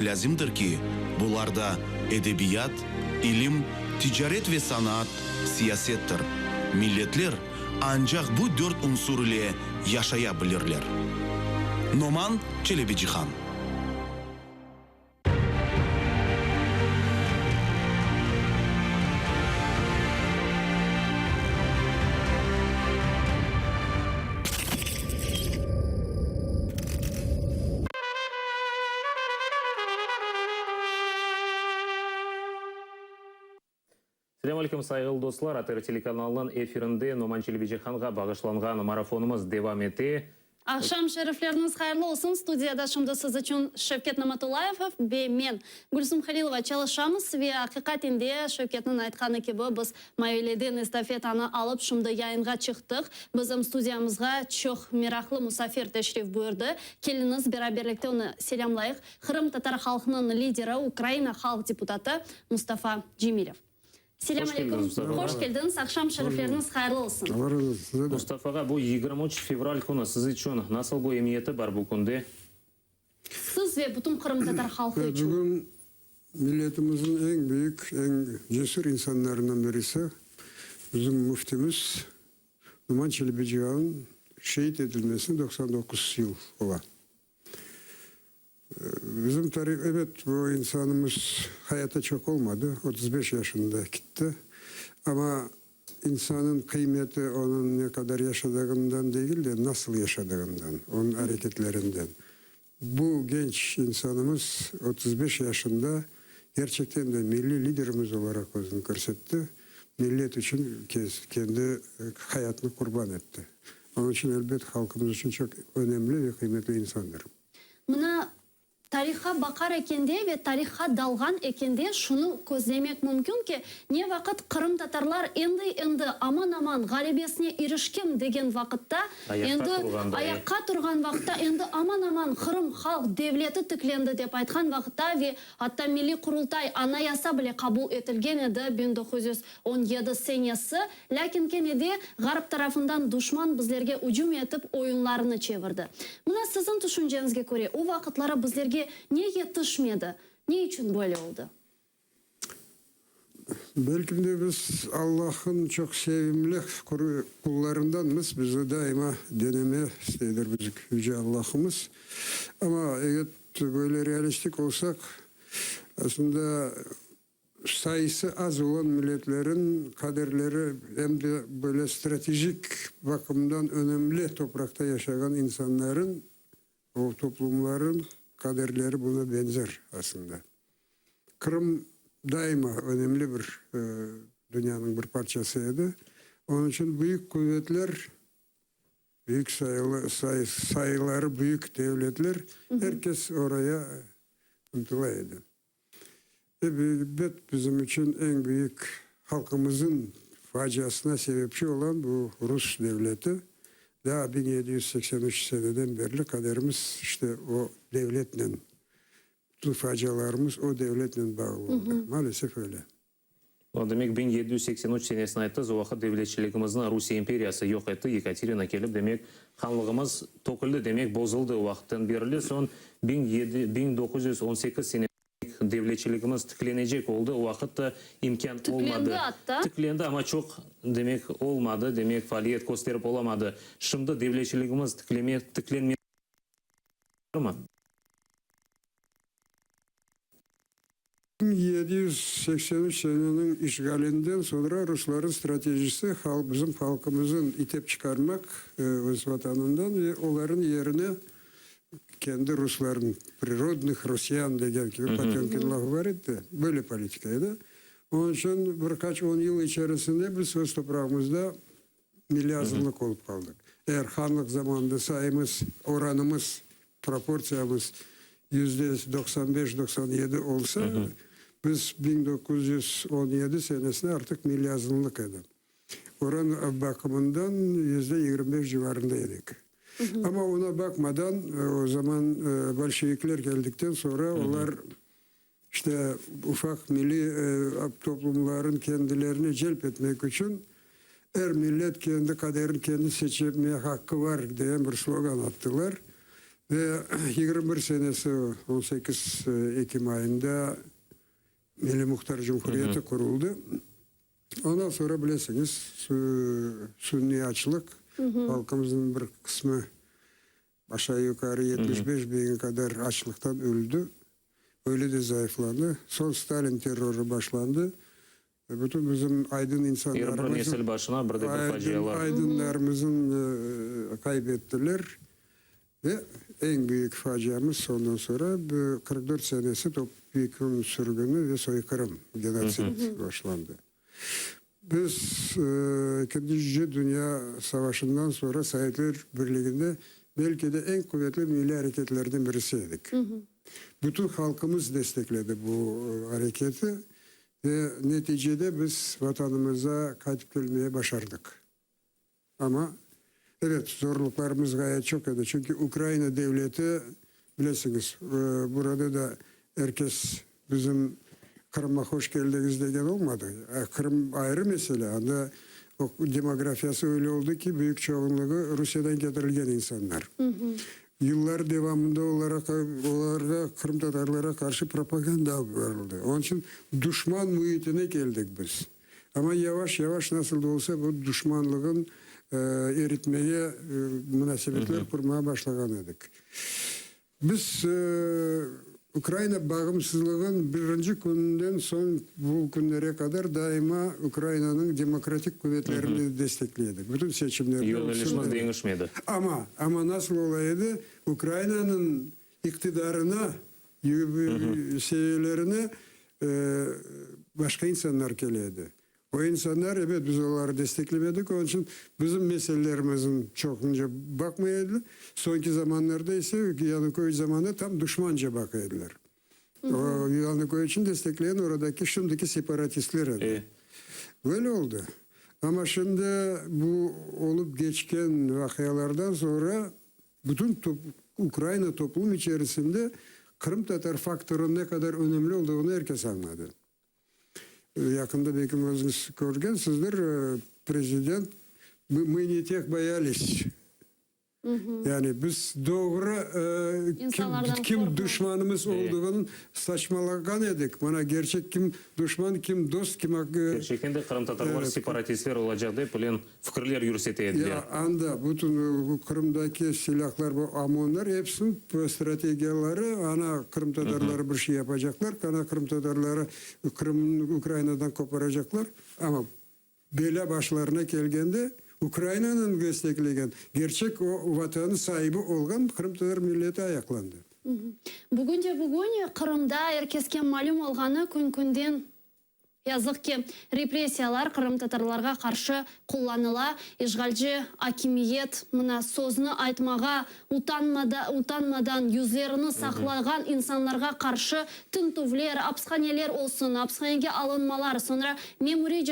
Lâzimdir ki, bular da edebiyat, ilim, ticaret ve sanaat, siyasettir. Milletler ancaq bu dört unsur ile yaşaya bilirler. Noman Çelebicihan. Selâm aleyküm, sayğılı dostlar! ATR telekanalınıñ efirinde Noman Çelebicihanğa bağışlanğan marafonımız devam ete. Aqşam şerifleriniz hayırlı olsun! Studiyada şimdi siz içün Şevket Namatullayev ve men, Gülsum Halilova çalışamız ve aqiqaten de Şevketniñ aytqanı kibi biz Mayöleden estafetanı alıp şimdi yayınğa çıqtıq. Bizim studiyamızğa çoq meraqlı musafir teşrif buyurdı. Keliñiz, beraberlikte onı selâmlayıq, Qırımtatar halqınıñ lideri, Ukraina halq deputatı Mustafa Cemilev. Selâm aleyküm, hoş keldiñiz, aqşam şerifleriñiz hayırlı olsun. Allah razı olsun, size de. Mustafa ağa, bu 23 fevral künü siz içün nasıl bu emiyeti bar bu künde? Siz ve bütün qırımtatar halqı içün. Bugün milletimizniñ eñ büyük, eñ cesür insanlarından birisi, bizim müftimiz Numan Çelebicihanıñ şehit etilmesine 99 yıl ola. Bizim tarih, ebet, bu insanımız hayatta çoq olmadı, 35 yaşında kitti. Amma insanıñ qıymeti onıñ ne qadar yaşadığından degil de, nasıl yaşadığından, onıñ areketlerinden. Bu genç insanımız 35 yaşında gerçekten de milliy liderimiz olaraq özüni körsetti, millet içün kendi hayatını qurban etti. Onıñ içün, elbet, halqımız içün çoq önemli ve qıymetli insandır. Mına, tarihqa baqar ekende ve tarihqa dalğan ekende şunı közlemek mümkün ki, ne vaqıt qırımtatarlar endi-endi aman-aman ğalebesine irişken degen vaqıtta, Ayaqqa endi turğanda, e. ayaqqa turğan vaqıtta, endi aman-aman Qırım halq devleti tiklendi dep aytqan vaqıtta ve atta Milliy Qurultay, Anayasa bile qabul etilgen edi 1917 senesi, Lâkin kene de Ğarp tarafından duşman bizlerge ücüm etip oyunlarını çevirdi. Mına siziñ tüşünceñizge köre, o vaqıtları bizlerge ne yetişmedi? Ne içün böyle oldı? Belkim de biz Allah'ın çoq sevimli qullarındanmız, bizi daima deneme isteydir bizim Yüce Allahımız. Amma eget böyle realistik olsaq, aslında Sayısı az olan milletlerin qaderleri em de böyle stratejik baqımdan önemli topraqta yaşağan insanların, o toplumların qaderleri buna benzer aslında. Qırım daima önemli bir dünyanıñ bir parçası edi. Onıñ içün büyük quvetler, büyük sayılı, sayıları büyük devletler er kes oraya ıntıla edi. Elbet, bizim içün eñ büyük halqımızın faciasına sebepçi olan bu rus devleti. Daa 1783 seneden berli qaderimiz işte o devletnen, bütün facialarımız o devletnen bağlı oldı. Maalesef öyle. Demek, 1783 senesini ayttız, o vaqıt devletçiligimizni Rusiye imperiyası yoq etti, Yekaterina kelip, demek, hanlığımız töküldi, demek, bozuldı o vaqıttan berli. Soñ 1918 sene devletçiligimiz tiklenecek oldı, o vaqıt da imkân olmadı. Tiklendi atta. Tiklendi, amma çoq, demek, olmadı, demek, faaliyet kösterip olamadı. Şimdi devletçiligimiz tikleme, tiklenmesi barmı? 1783 seneniñ işğalinden soñra rusların stratejisi halq, bizim halqımızın itep çıqarmaq öz vatanından ve oların yerine kendi rusların, prirodnıh rossiyan degen kibi Potemkin lafı bar edi de, böyle politika edi. Onıñ içün bir qaç on yıl içerisinde biz öz toprağımızda milliy azınlıq olıp qaldıq. Eğer hanlıq zamanında sayımız, oranımız, proportsiyamız 95-97 olsa, biz 1917 senesinde artıq milliy azınlıq edi. Oran baqımından 25% civarında edik. Amma ona baqmadan, o zaman bolşevikler keldikten soñra olar İşte, ufaq milliy toplumların kendilerine celp etmek içün Er millet kendi qaderini kendi seçmeye haqqı var degen bir slogan attılar. Ve 21 senesi 18 ekim ayında Milliy Muhtar Cumhuriyeti quruldı. Ondan sonra bilesiñiz, suniy açlıq, halqımıznıñ bir qısmı aşağı yuqarı 75 biñge qadar açlıqtan öldi, öyle de zayıflandı. Soñ Stalin terrorı başlandı. Bütün bizim aydın Er bir insanlarımıznı, nesil başına bir de bir facialar. aydınlarımıznı qayb ettiler. Ve eñ büyük faciamız ondan soñra 44 senesi topyekün sürgüni ve soyqırım, genotsid başlandı. Biz Ekinci dünya savaşından soñra Sovetler Birliginde belki de eñ quvetli milliy areketlerden birisi edik. Bütün halqımız destekledi bu areketi ve neticede biz Vatanımıza qaytıp kelmege başardıq. Amma, ebet, zorluqlarımız ğayet çoq edi, çünki Ukraina devleti, bilesiñiz, burada da er kes bizim Qırımğa hoş keldiñiz degen olmadı. Qırım ayrı mesele, anda demografiyası öyle oldı ki, büyük çoğunluğı Rusiyeden ketirilgen insanlar. Yıllar devamında olarğa, qırımtatarlara qarşı propaganda alıp barıldı. Onıñ içün duşman müitine keldik biz. Amma yavaş-yavaş nasıl da olsa bu duşmanlığın eritmege, munasebetler qurmağa başlağan edik. Biz Ukraina bağımsızlığın birinci kününden soñ bu künlere qadar daima Ukrainanıñ demokratik quvetlerini destekley edik. Bütün seçimlerde Yönelişimiz deñişmedi. Amma, amma nasıl ola edi, Ukrainanıñ iqtidarına, seviyelerine başqa insanlar kele edi. O insanlar, ebet, biz oları desteklemedik, onıñ içün bizim meselelerimizniñ çoqunca baqmay ediler. Soñki zamanlarda ise, Yanukoviç zamanında tam duşmanca baqa ediler. O, Yanukoviçni destekleyen oradaki şimdiki separatistler edi. Böyle oldı. Amma şimdi bu olıp keçken vaqialardan soñra Bütün Ukraina toplum içerisinde qırımtatar faktorınıñ ne qadar önemli olduğını er kes añladı. Yaqında belki özüñiz körgensizdir, prezident mı ne teh boyalis, yani biz doğru kim duşmanımız olduğını saçmalağan edik, mana gerçek kim duşman, kim dost, kim. Kerçekten de qırımtatarlar separatistler olacaq dep bilen Fikirler yürsete ediler. Ya anda bütün Qırımdaki silâhlar, bu OMONlar episiniñ strategiyaları, ana qırımtatarları bir şey yapacaqlar, ana qırımtatarları Qırımnı Ukrainadan qoparacaqlar. Amma belâ başlarına kelgende Ukrainanıñ desteklegen, gerçek o Vatanı saibi olğan qırımtatar milleti ayaqlandı. Bugün de bugün Qırımda er keske malüm olğanı kün-künden Yazıq ki, repressiyalar qırımtatarlarğa qarşı qullanıla, işğalci akimiyet mına sözni aytmağa utanmadan yüzlerini saqlağan insanlarğa qarşı tintüvler, apshaneler olsun, apshanege alınmalar, soñra memuriy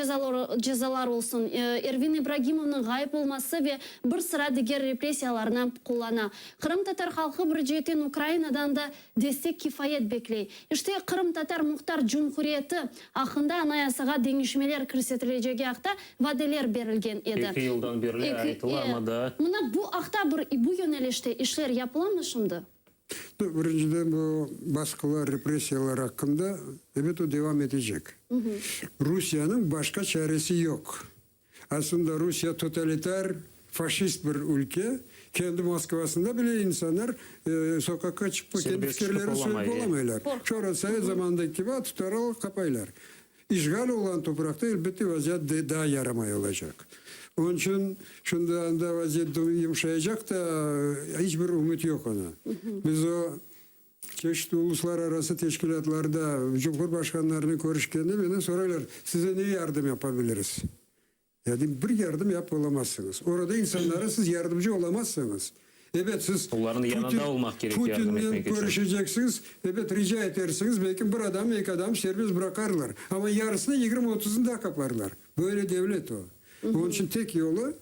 cezalar olsun, Ervin İbragimovnıñ ğayıp olması ve bir sıra diger repressiyalarnı qullana. Qırımtatar halqı bir ceetten Ukrainadan da Destek kifayet bekley. İşte, Qırımtatar Muhtar Cumhuriyeti aqqında Anayasağa deñişmeler kirsetilecegi aqta vadeler berilgen edi. Eki yıldan berli aytıla, amma daa. Mına bu aqta bir bu yönelişte işler yapılamı şimdi? Birinciden, bu basqılar, repressiyalar aqqında, ebet, o devam etecek. Rusiyeniñ başqa çaresi yoq. Aslında Rusiye totalitar, faşist bir ülke. Kendi Moskvasında bile insanlar soqaqqa çıqıp kendi fikirlerini söylep olamaylar. Şora sovet zamanındaki kibi tutarlar, qapaylar. İşğal olğan topraqta elbette vaziyet daa yaramay olacaq. Onıñ içün şimdi anda vaziyet yumşayacaq da iç bir ümüt yoq ona. Biz o Çeşit uluslararası teşkilâtlarda cumhurbaşqanlarınen körüşkende menden soraylar, size ne yardım yapabiliriz? Ya deyim, bir yardım yapıp olamazsıñız. Orada insanlara siz yardımcı olamazsıñız. Ebet, siz Olarnıñ yanında olmaq kerek yardım Putinnen etmek içün. körüşeceksiñiz, ebet, rica etersiñiz, belki bir adam, eki adam serbest bıraqarlar. Amma yarısını, yigirmi-otuzını daa qaparlar. Böyle devlet o. Onıñ içün tek yolu,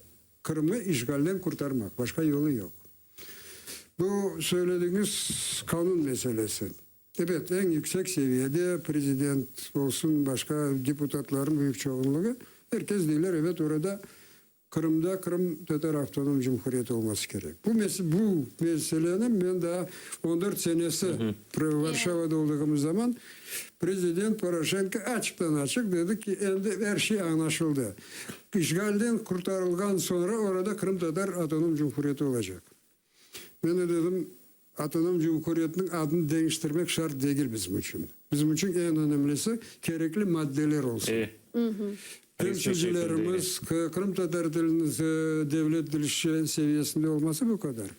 Qırımnı işğalden qurtarmaq. Başqa yolu yoq. Bu söyledigiñiz qanun meselesi. Ebet, eñ yüksek seviyede prezident olsun, başqa deputatlarnıñ büyük çoğunluğı, er kes deyler, ebet, orada. Qırımda Qırım Tatar Avtonom Cumhuriyeti olması kerek. Bu bu meseleni men daa on dört senesi Varşavada olduğımız zaman prezident Poroşenko açıqtan-açıq dedi ki, endi er şey añlaşıldı. İşğalden qurtarılğan soñra orada Qırım Tatar Avtonom Cumhuriyeti olacaq. Men de dedim, Avtonom Cumhuriyetniñ adını deñiştirmek şart degil bizim içün. Bizim içün eñ önemlisi, kerekli maddeler olsun. Temsilcilerimiz, qırımtatar tiliniñ devlet dili seviyesinde olması bu qadar.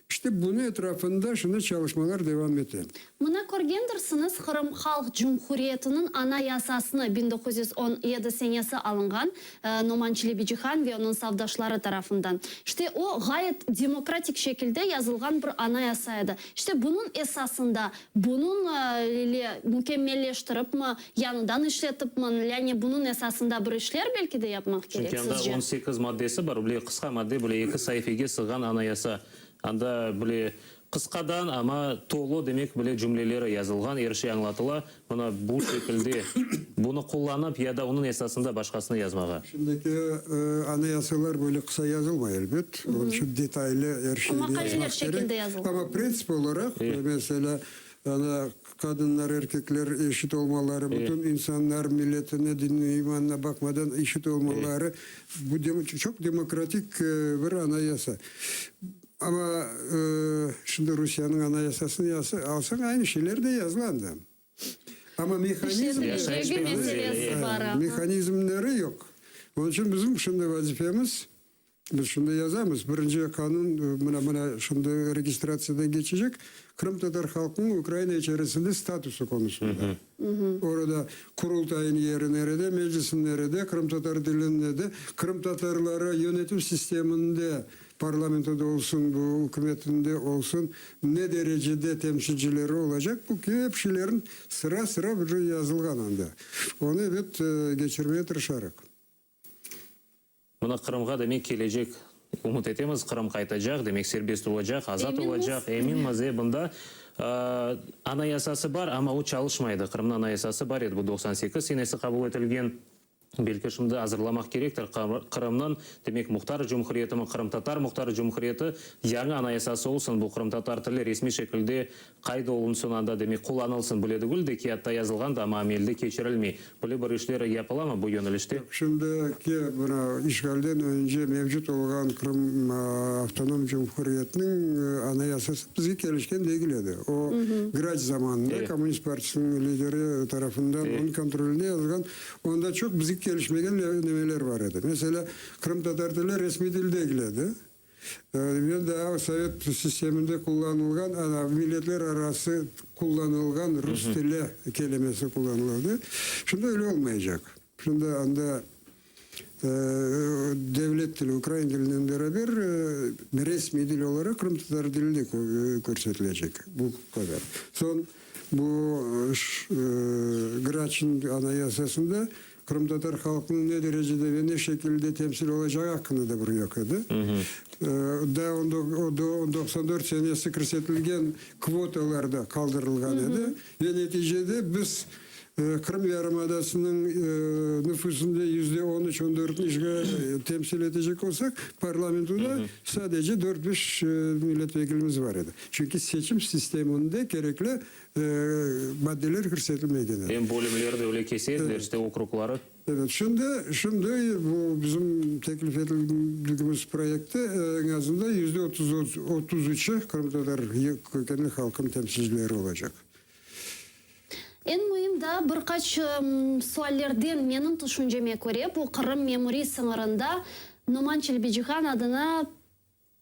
İşte bunı etrafında şimdi çalışmalar devam ete. Mına körgendirsiñiz, Qırım Halq Cumhuriyetiniñ Anayasasını 1917 senesi alınğan Noman Çelebicihan ve onıñ safdaşları tarafından. İşte o, ğayet demokratik şekilde yazılğan bir anayasa edi. İşte bunıñ esasında, bunıñ ile mükemmelleştiripmi, yañıdan işletipmi, yani bunıñ esasında bir işler belki de yapmaq kerek, Çünki anda sizce? 18 maddesi bar, bile qısqa madde, bile eki saifege sığğan anayasa. Anda bile Qısqadan, amma tolu, demek, bile cümleleri yazılğan, er şey añlatıla. Mına bu şekilde bunı qullanıp ya da onıñ esasında başqasını yazmağa. Şimdiki anayasalar böyle qısa yazılmay, elbet. Onıñ içün detaylı er şeyni yazmaq Maqaleler kerek. şekilde yazılğan. Amma printsip olaraq, meselâ, ana, qadınlar, erkekler eşit olmaları, bütün insanlar milletine, dinine, imanına baqmadan eşit olmaları, bu çoq demokratik bir anayasa. Amma şimdi Rusiyeniñ anayasasını alsañ, aynı şeyler de yazıla anda. Amma mehanizmleri yoq. Onıñ içün bizim şimdi vazifemiz, biz şimdi yazamız, birinci qanun mına, mına şimdi registratsiyadan keçecek, qırımtatar halqınıñ Ukraina içerisinde statusı konusında. Orada Qurultayın yeri nerede, Meclisin nerede, qırımtatar dili nede, qırımtatarları yönetim sisteminde Parlamentoda olsun, bu ükümetinde olsun, ne derecede temsilcileri olacaq, bu hep şeylerin sıra-sıra bir yazılğan anda. Onı, ebet, keçirmeye tırışarıq. Mına Qırımğa, demek, kelecek, ümüt etemiz, Qırım qaytacaq, demek, serbest olacaq, azat olacaq, eminmiz. E, bunda Anayasası bar, amma o çalışmaydı. Qırımnıñ Anayasası bar edi, bu 98 senesi qabul etilgen. Belki şimdi azırlamaq kerektir, Qırımnıñ, demek, Muhtar Cumhuriyetimi, Qırımtatar Muhtar Cumhuriyeti yañı anayasası olsun, bu qırımtatar tili resmiy şekilde qayd olunsın anda, demek, qullanılsın, bile degil de ki, atta yazılğan da, amma amelde keçirilmey. Böyle bir işler yapılamı bu yönelişte? Yoq, şimdiki, mına, işğalden önce mevcut olğan Qırım Avtonom Cumhuriyetiniñ anayasası bizge kelişken degil edi. O, Graç zamanında Kommunist partisiniñ lideri tarafından, onıñ kontrolünde yazılğan Onda çoq bizge kelişmegen nemeler bar edi. Meselâ, qırımtatar tili resmiy til degil edi. Ve daa sovet sisteminde qullanılğan, ana, milletler arası qullanılğan rus tili kelimesi qullanılırdı. Şimdi öyle olmaycaq. Şimdi anda devlet tili, ukrain tilinen beraber resmiy dil olaraq qırımtatar tili de körsetilecek. Bu qadar. Soñ. Bu Graçnıñ Anayasasında qırımtatar halqınıñ ne derecede ve ne şekilde temsil olacağı aqqında da bir yoq edi. Daa 94 senesi kirsetilgen kvotalar da qaldırılğan edi ve neticede biz Qırım yarımadasınıñ nüfusında yüzde on üç, on dörtni temsil etecek olsaq, parlamentoda sadece dört-beş milletvekilimiz bar edi. Çünki seçim sisteminde kerekli maddeler kirsetilmegen edi. Em bölümleri de öyle kese ediler, işte okrugları. Evet, şimdi, şimdi bu bizim teklif etildigimiz proyektte eñ azından yüzde 33-i qırımtatar kökenli halqınıñ temsilcileri olacaq. Eñ müim daa bir qaç suallerden, menim tüşünceme köre, bu Qırım memuriy sıñırında Noman Çelebicihan adına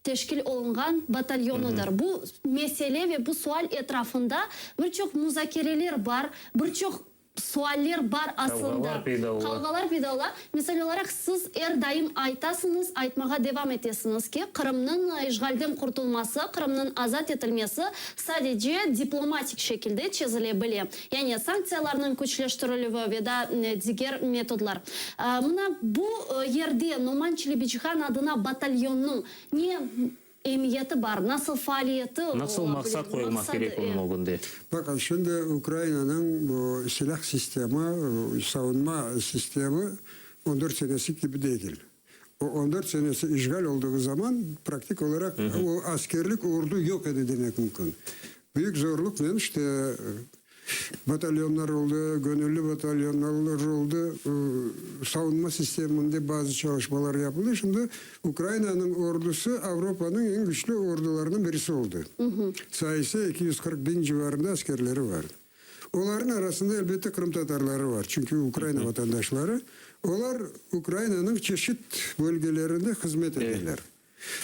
teşkil olunğan batalyonıdır. Bu mesele ve bu sual etrafında bir çoq muzakereler bar, bir çoq sualler bar aslında. Qavğalar peyda ola. Qavğalar peyda ola. Misal olaraq, siz er daim aytasıñız, aytmağa devam etesiñiz ki, Qırımnıñ işğalden qurtulması, Qırımnıñ azat etilmesi sadece diplomatik şekilde çezile bile. Yani sanktsiyalarnıñ küçleştirilüvi ve da diger metodlar. Mına bu yerde Noman Çelebicihan adına batalyonnıñ ne emiyeti bar, nasıl faaliyeti ola Nasıl bile, maqsat qoyulmaq maqsadı, kerek onıñ ögünde? Bakın, şimdi Ukrainanıñ bu silâh sistemi, savunma sistemi on dört senesi kibi degil. O 14 senesi işğal olduğı zaman praktik olaraq o askerlik ordu yoq edi demek mümkün. Büyük zorluqnen işte batalyonlar oldı, gönüllü batalyonlar oldı, savunma sisteminde bazı çalışmalar yapıldı. Şimdi Ukrainanıñ ordusı Avropanıñ eñ güçlü ordularından birisi oldı. Sayısı 240 biñ civarında askerleri bar. Olarnıñ arasında, elbette, qırımtatarları bar, çünki Ukraina vatandaşları. Olar Ukrainanıñ çeşit bölgelerinde hızmet eteler.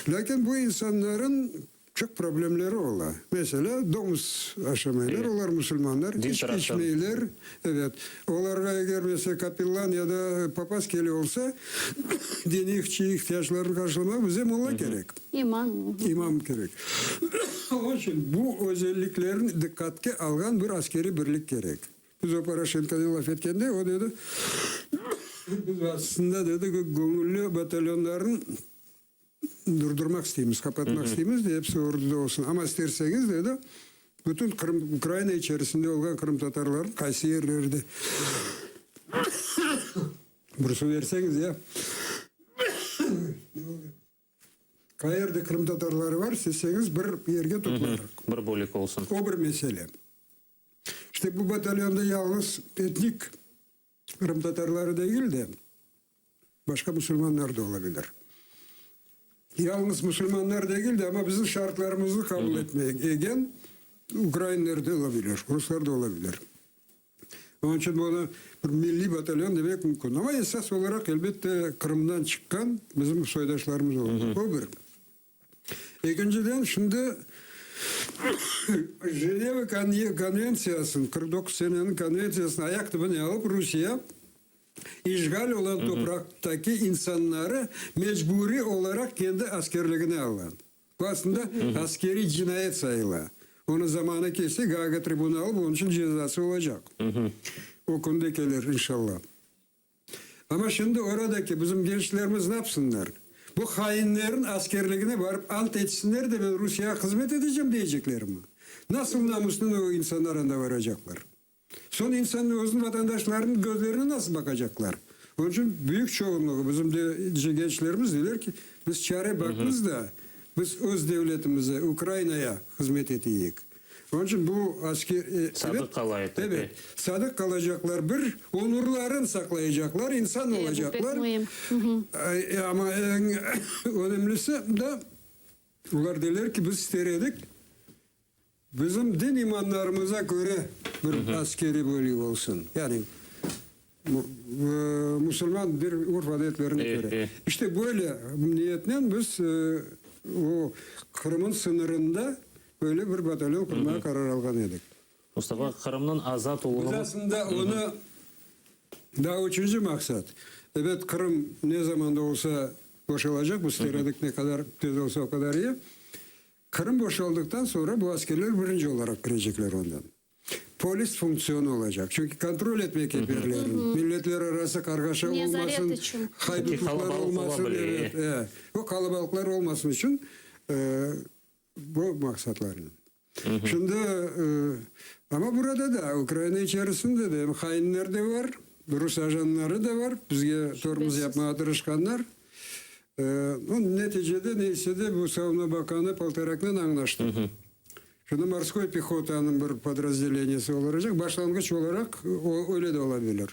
Lâkin bu insanların çoq problemleri ola. Meselâ, domuz aşamaylar, olar musulmanlar, içki içmeyler. Evet. Olarğa eger, meselâ, kapellan ya da papaz kele olsa, diniy ihtiyaclarını qarşılamaq bize molla kerek. İmam. İmam kerek. Onıñ içün bu özelliklerni diqqatke alğan bir askeriy birlik kerek. Biz o Poroşenkonen laf etkende, o dedi, biz aslında, dedi, göñülli batalyonlarnı durdurmaq isteymiz, qapatmaq isteymiz de, episi orduda olsun. Amma isterseñiz, dedi, bütün Qırım, Ukraina içerisinde olğan qırımtatarlarnı qaysı yerlerde bir su berseñiz ya. Qayerde qırımtatarları var, isteseñiz bir yerge toplarıq. Bir bölük olsun. O bir mesele. İşte bu batalyonda yalıñız etnik qırımtatarları degil de, başqa musulmanlar da olabilir. Yalıñız musulmanlar degil de, amma bizim şartlarımıznı qabul etmegen ukrainler de olabilir, ruslar da olabilir. Onıñ içün bunı bir milliy batalyon demek mümkün. Amma esas olaraq, elbette, Qırımdan çıqqan bizim soydaşlarımız olacaq. O bir. Ekinciden, şimdi Jeneva konventsiyasını, 49 seneniñ konventsiyasını ayaq tibine alıp, Rusiye işğal olan topraqtaki insanları mecburiy olaraq kendi askerligine ala. Bu aslında askeriy cinayet sayıla. Onı zamanı kelse Gaaga tribunalı bunıñ içün cezası olacaq. O kün de kelir, inşallah. Amma şimdi oradaki bizim gençlerimiz ne yapsınlar? Bu hainlerin askerligine barıp ant etsinler de ben Rusiyağa hızmet edecem deyceklermi? Nasıl namusnen o insanlar anda varacaqlar? Soñ insannıñ özüniñ vatandaşlarınıñ közlerine nasıl baqacaqlar? Onıñ içün büyük çoğunluğı bizim de gençlerimiz deyler ki, biz çare baqmız da, biz öz devletimize, Ukrainaya hızmet eteyik. Onıñ içün bu asker, Sadıq qalayıq, evet, sadıq qalacaqlar, bir, onurların saqlayacaqlar, insan olacaqlar. Bu pek müim. Amma eñ önemlisi de, olar deyler ki, biz ister edik, Bizim din-imanlarımıza köre bir askeriy bölügi olsun. Yani musulman bir urf-adetlerine köre. İşte böyle niyetnen biz o Qırım'ın sıñırında böyle bir batalyon qurmağa qarar alğan edik. Mustafa, Qırımnıñ azat oluvı. Biz aslında onı daa üçünci maqsat, ebet, Qırım ne zaman da olsa boşalacaq, biz ister edik ne qadar tez olsa o qadar iyi. Qırım boşaldıqtan soñra bu askerler birinci olaraq kirecekler ondan. Polis funktsiyonı olacaq. Çünki kontrol etmek ep yerlerini. Milletler arası qarğaşa olmasın, haydutluklar olmasın, evet, e. O qalabalıqlar olmasın içün bu maqsatlarnen. Şimdi, amma burada da, Ukraina içerisinde de em hainler de bar, rus ajanları da bar, bizge tormoz yapmağa tırışqanlar. Neticede, neyse de, bu Savunma bakanı Poltoraknen añlaştıq. Şimdi morskoy pehotanıñ bir podrazdeleniyesi olacaq, başlanğıç olaraq o öyle de olabilir.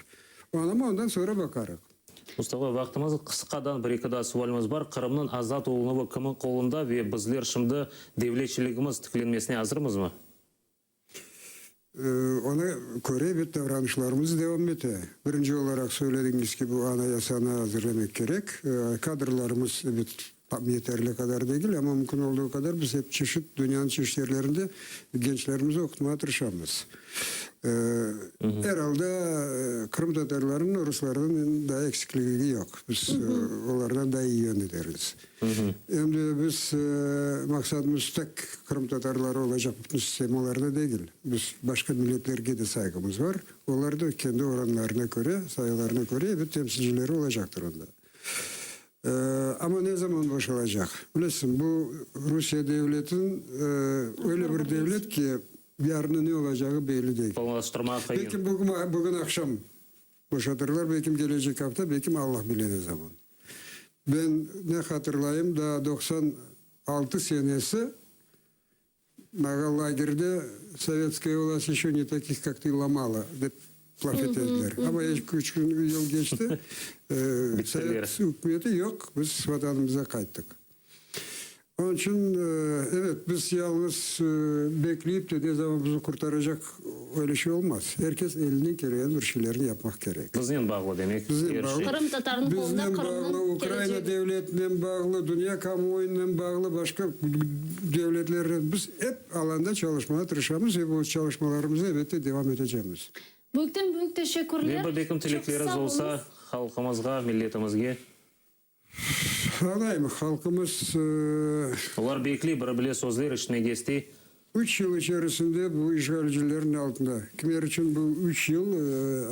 Amma ondan soñra baqarıq. Mustafa, vaqtımız qısqadan bir-eki daa sualimiz bar. Qırımnıñ azat olunuvı kimiñ qolunda ve bizler şimdi devletçiligimiz tiklenmesine azırmızmı? Ona köre bit davranışlarımız devam ete. Birinci olaraq söylediñiz ki, bu Anayasanı azırlamaq kerek. Kadrlarımız, ebet, tam yeterli qadar degil, amma mümkün olduğı qadar biz hep çeşit, dünyanıñ çeşit yerlerinde gençlerimizni oqutmağa tırışamız. Er alda qırımtatarlarnıñ ruslardan daa eksikligi yoq. Biz olardan daa iyi yönetermiz. Em de biz maqsadımız tek qırımtatarlar olacaq bütün sistemalarda degil. Biz başqa milletlerge de sayğımız bar. Olar da kendi oranlarına köre, sayılarına köre ebet temsilcileri olacaqtır onda. Amma ne zaman boşalacaq? Bilesiñ, bu Rusiye devletin öyle bir devlet ki, yarın ne olacağı belli degil. Planlaştırmaq qıyın. Belki bugün, bugün aqşam boşatırlar, belki kelecek afta, belki Allah bile ne zaman. Ben ne hatırlayım, daa 96 senesi maña lagerde Sovetskaya vlast еще не таких, как ты, lomala, dep laf ete ediler. Amma eki-üç kün yıl keçti, sovet ükümeti yoq, biz vatanımıza qayttıq. Onıñ içün, ebet, biz yalıñız bekleyip de, ne zaman bizni qurtaracaq, öyle şey olmaz. Er kes elinden kelgen bir şeylerni yapmaq kerek. Biznen bağlı, demek, er şey. Qırımtatarnıñ qolunda Biznen Qırımnıñ bağlı, Ukraina kelecegi. devletinen bağlı, dünya kamuoyunen bağlı, başqa devletlernen. Biz ep alanda çalışmağa tırışamız ve bu çalışmalarımıznı, elbette, devam etecekmiz. Büyükten büyük teşekkürler. Ve bir bekim Çoq tilekleriñiz sağ olsa, oluñız. halqımızğa, milletimizge. Alayım, halqımız. Olar bekley, biri bile sözler işitmege istey. Üç yıl içerisinde bu işğalcilerniñ altında. Kimler içün bu üç yıl,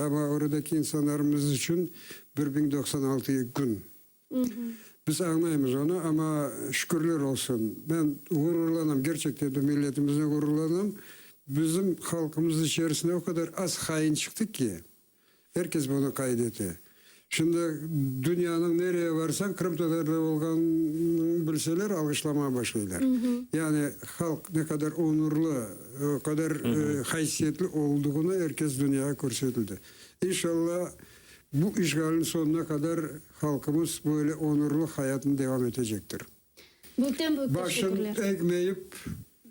amma oradaki insanlarımız içün 1096 kün. Biz añlaymız onı, amma şükürler olsun, men ğururlanam, kerçekten de milletimizden ğururlanam, bizim halqımız içerisinde o qadar az hain çıqtı ki, Er kes bunı qayd ete. Şimdi dünyanıñ nereye varsañ, qırımtatarlar olğanıñı bilseler, alğışlamağa başlaylar. Yani halq ne qadar onurlı, o qadar haysiyetli olduğını er kes dünyağa körsetildi. İnşallah, bu işğalniñ soñuna qadar halqımız böyle onurlı hayatını devam etecektir. Büyükten büyük Başın teşekkürler. egmeyip,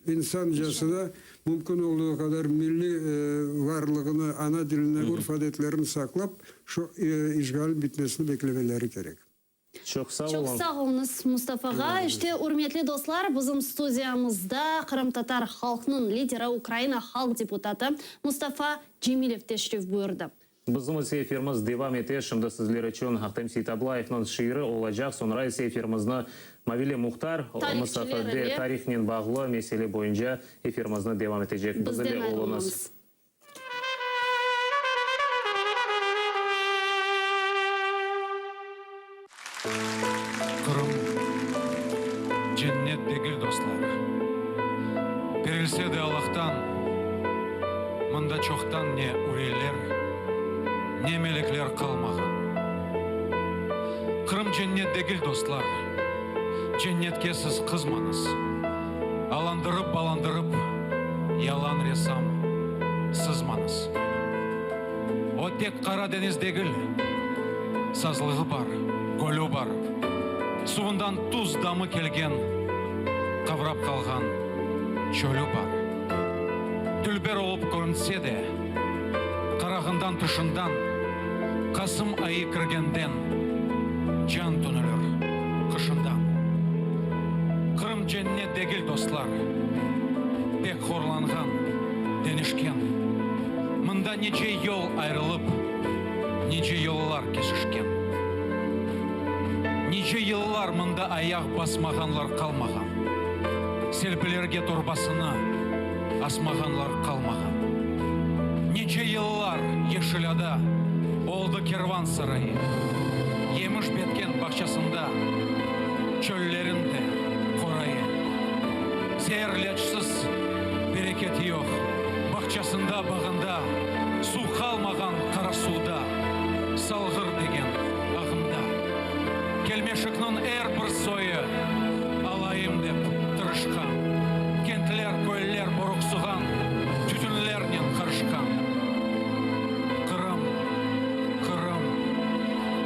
insancasına mümkün olduğu qadar milliy varlığını, ana dilini, urf-adetlerini saqlap, şu işğalniñ bitmesini beklemeleri kerek. Çoq sağ Çoq oluñ. sağ oluñız, Mustafa ağa. İşte, ürmetli dostlar, bizim studiyamızda qırımtatar halqnıñ lideri, Ukraina halq deputatı Mustafa Cemilev teşrif buyurdı. Bizim ise efirimiz devam ete. Şimdi sizler içün Ahtem Seitablayevniñ şiiri olacaq, soñra ise efirimizni Mavile Muhtar Tarihçiler ile tarihnen bağlı mesele boyunca efirimizni devam etecek. Biz Bizden ile oluñız. ayrılmañız. Qırım, cennet degil, dostlar. Berilse de Allahtan, mında çoqtan ne ureyler, ne melekler qalmağan. Qırım cennet degil, dostlar, cennetke siz qızmañız. Alandırıp-balandırıp yalan resam sızmañız. O tek Qara deñiz degil, sazlığı bar, gölü bar, suvundan tuz damı kelgen, qavrap qalğan çölü bar. Dülber olıp körünse de, qarağından tışından, Qasım ayı kirgenden can tönülür qışından. Qırım cennet degil, dostlar, pek horlanğan, deñişken. Mında nice yol ayrılıp, nice yollar kesişken. Nice yıllar mında ayaq basmağanlar qalmağan. Selpilerge torbasını asmağanlar qalmağan. Nice yıllar Yeşil ada oldı kervan sarayı, Yemiş betken bağçasında çöllerin de qorayı. Zeerleçsiz bereket yoq bağçasında, bağında, Suv qalmağan Qarasuvda, Salğır degen ağında. Kelmeşikniñ er bir soyu alayım dep tırışqan, Kentler, köyler boruqsuğan tütünlernen qarışqan. Qırım, Qırım,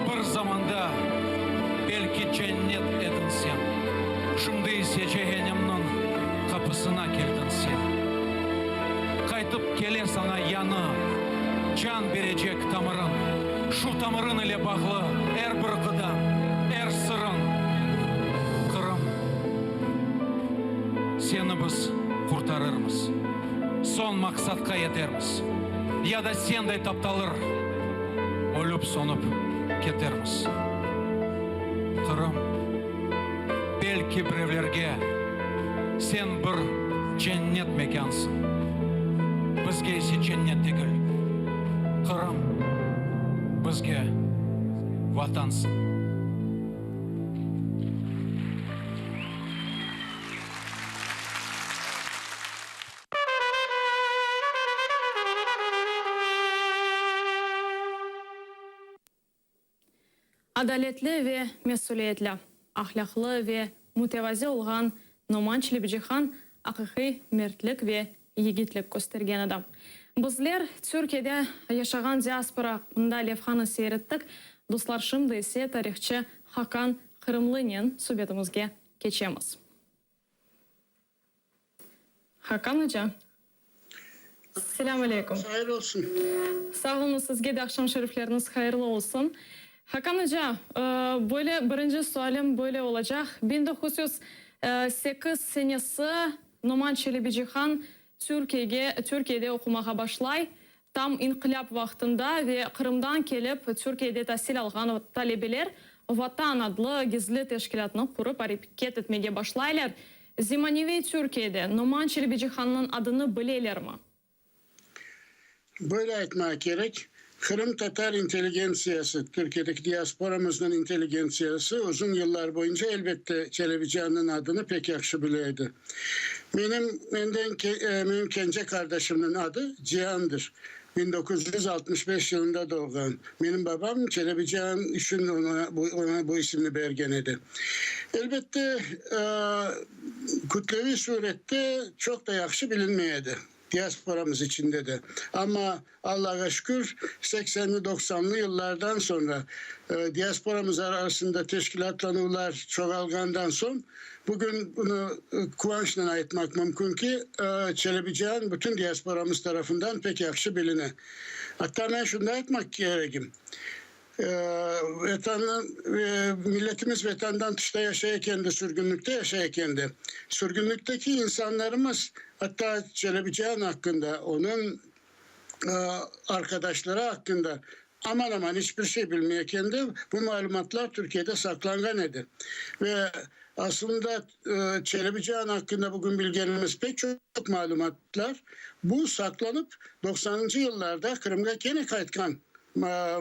bir zamanda belki cennet ediñ sen, Şimdi ise cehennemniñ qapısına keldiñ sen. Qaytıp kele saña yañı can berecek tamırıñ, Şu tamırıñ ile bağlı er bir ğıdañ, er sırıñ. Qırım, seni biz qurtarırmız, soñ maqsatqa yetermiz, Ya da senday taptalır, ölüp-sönüp ketermiz. Qırım. Belki birevlerge sen bir cennet mekânsıñ, bizge ise cennet degil, Qırım, bizge Vatansıñ. Adaletli ve mesüliyetli, ahlâqlı ve mütevazi olğan Noman Çelebicihan aqiqiy mertlik ve yigitlik köstergen edi. Bizler Türkiyede yaşağan diaspora aqqında levhanı seyir ettik. Dostlar, şimdi ise tarihçı Hakan Qırımlınen subetimizge keçemiz. Hakan oca, selâm aleykum. Hayır olsun. Sağ oluñız, sizge de aqşam şerifleriniz hayırlı olsun. Hakan oca, böyle birinci sualim böyle olacaq, 1908 senesi Noman Çelebicihan Türkiyege, Türkiyede oqumağa başlay, tam inqilâp vaqtında ve Qırımdan kelip Türkiyede tasil alğan talebeler Vatan adlı gizli teşkilâtnı qurıp areket etmege başlaylar. Zemaneviy Türkiyede Noman Çelebicihannıñ adını bilelermi? Böyle aytmağa kerek, qırımtatar intelligentsiyası, Türkiyedeki diasporamıznıñ intelligentsiyası uzun yıllar boyunca, elbette, Çelebicihannıñ adını pek yahşı bile edi. Menim, menden, menim kence qardaşımnıñ adı Ciandır. 1965 yılında doğğan. Menim babam Çelebicihan içün oña bu, oña bu isimni bergen edi. Elbette, kütleviy surette çoq da yahşı bilinmey edi. Diasporamız içinde de. Amma, Allağa şükür, seksenli, doqsanlı yıllardan soñra diasporamız arasında teşkilâtlanuvlar çoğalğandan soñ, bugün bunı quvançnen aytmaq mümkün ki, Çelebicihan bütün diasporamız tarafından pek yahşı biline. Atta men şunı da aytmaq keregim, Vetanı, milletimiz Vetandan tışta yaşay ekende, sürgünlikte yaşay ekende, sürgünlikteki insanlarımız, atta Çelebicihan aqqında, onıñ arqadaşları aqqında aman-aman iç bir şey bilmey ekende, bu malümatlar Türkiyede saqlanğan edi. Ve aslında Çelebicihan aqqında bugün bilgenimiz pek çoq malümatlar, bu saqlanıp doqsanıncı yıllarda Qırımğa kene qaytqan